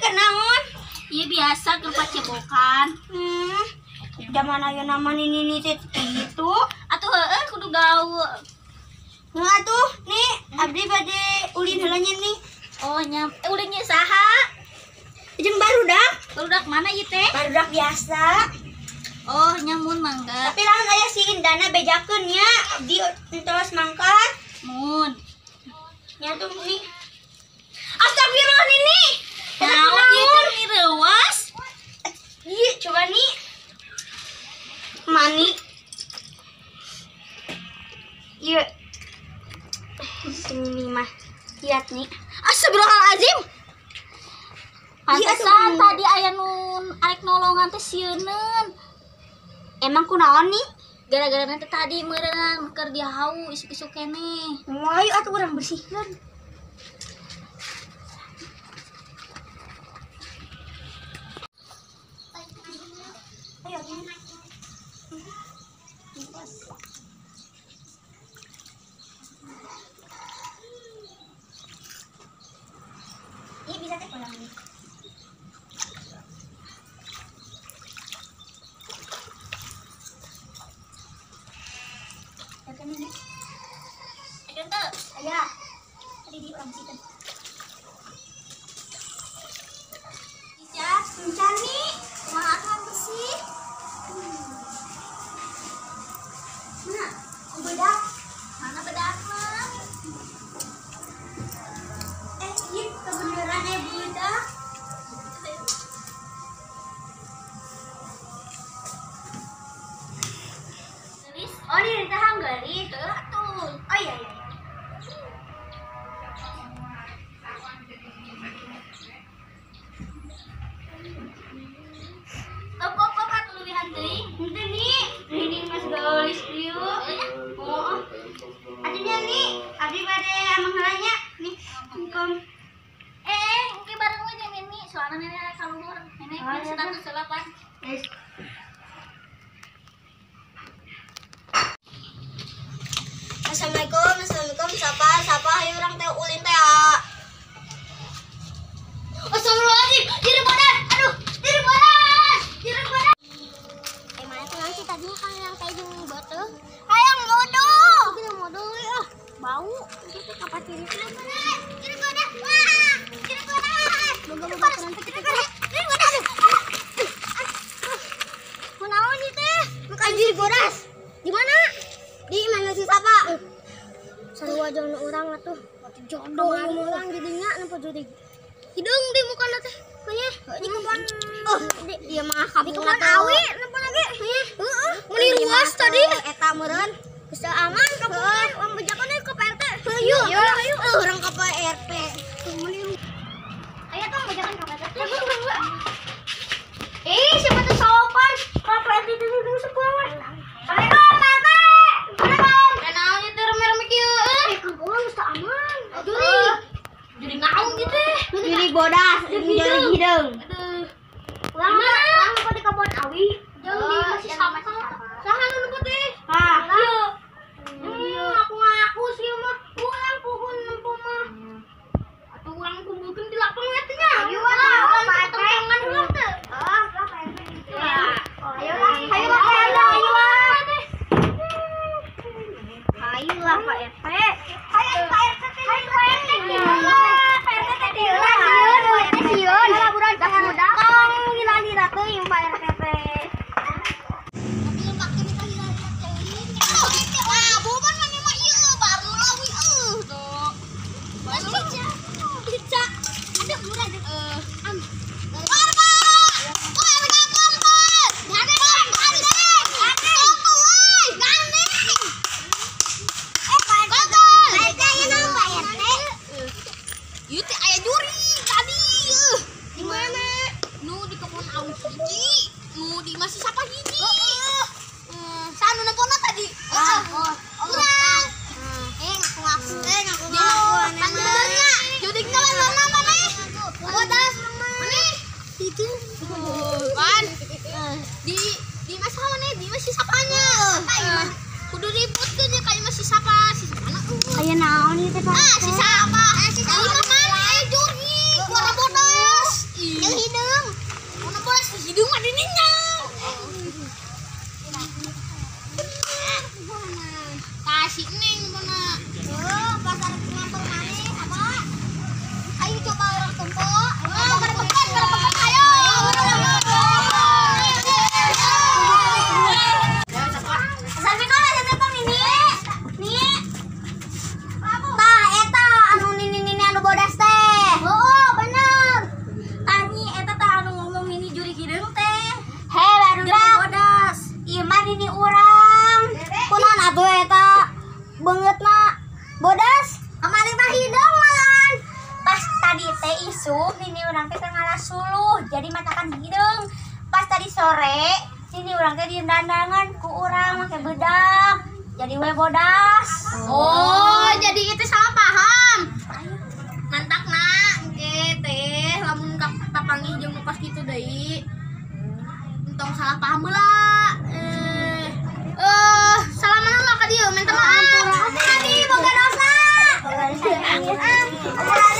Kenaon? Iya biasa keur pacebokan. Zaman ayeuna mah nini teh kitu. Atuh heueuh kudu gaul. Nah atuh nih abdi bade ulin heula nya nih. Oh nya, ulin nya saha? Jeung barudak. Barudak mana ieu teh? Barudak biasa. Oh nyamun mangga. Tapi lamun aya si Indana bejakeun nya abdi entos mangkat. Mun. Nya tuh nih. Astagfirullah nini. Naon ieu teh meni reuas? Ieu coba nih. Mani. Ieu. Sini mah. Lihat nih. Astagfirullahalazim. Pantesan tadi aya nu arek nolongan teh sieuneun. Emang kunaon nih? Gara-gara nanti tadi meureun keur dihau isuk-isuk keneh. Ayo atuh urang bersihkeun. Ayo. Iya bisa teh kurang nih. Ayo teh. Aya. Tadi di urang bersihkeun. Ica, encan nih. Kumaha atuh bersih? Mana? Bedak. Mana bedakna? Iya, kebenaran ya budak. Oh, ini ditahan geulis. Atuh. Oh iya iya. Kok atuh leuwihan teuing? Henteu nih, ini mas geulis kieu. Oh. Atuh nih, abdi bade amang heula nya. Nih, engkom. Engke bareng we jeung Nini, soalna nenek ka luhur. Nenek status heula pan. Geus. Assalamualaikum, assalamualaikum. Sapa, sapa hayu urang teh ulin teh. Astagfirullahaladzim, jeri badan. Aduh, jeri badan. Jeri badan. Mana tuh sih tadinya kan yang teh jeung beuteung. Hayang modol. Kita modol we ah. Bau. Itu teh kapan ciri badan. Jeri badan. Wah, jeri badan. Boga-boga jeri badan. Jeri badan. Kunaon ieu teh? Makan jeri bodas. Di mana? Di mana sih sapa? Sarua jeung urang atuh. Jodoh urang jadinya nempo jurig. Hideung di mukana teh. Nya, di kebon. Oh, dia mah di kebon awi nempo lagi. Heeh. Meuni ruas tadi. Eta meureun. Geus aman ka kebon. Urang bejakeun ka Pak RT. Hayu, hayu. Urang ka Pak RT. Meuni. Ayo tong bejakeun ka Pak RT. Siapa tuh sopan? Ka Pak RT itu dulu sekolah. Assalamualaikum, Pak RT. Assalamualaikum. Naon ieu teh rame-rame kieu? Kampung geus teu aman. Juri. Juri naon ieu teh? Juri bodas, juri hideung. Aduh. Urang urang di kebon awi. Jeung di masih sama. Saha nu nempo teh? Ah, ieu. Aku ngaku sih mah. Urang puhun nempo mah. Atuh urang kumpulkeun di lapangan teh nya. Ayo lah, urang ketengan heula teh. Ah, lah Pak RT. Ayo lah, ayo lah Pak RT, ayo lah. Ayo lah Pak RT. Ayo Pak RT, ayo Pak RT. Pak RT teh sieun, Pak RT sieun. Tong ngilali teuing Pak RT teh. Di masa mana di masih sapanya. Kudu ributkeun ya kayak masih sapa, si sapana. Aya naon ieu teh Pak? Ah, si sapa. Si sapa mana aya juri, warna bodas. urang teh ngalah suluh, jadi matakan hideung. Pas tadi sore, sini urang teh didandangan ku urang make bedak. Jadi we bodas. Oh, jadi itu salah paham. Mantakna engke teh lamun kapanggih jeung nu kos kitu deui. Entong salah paham heula. Salaman heula ka dieu, minta maaf. Abi boga dosa. Boga dosa.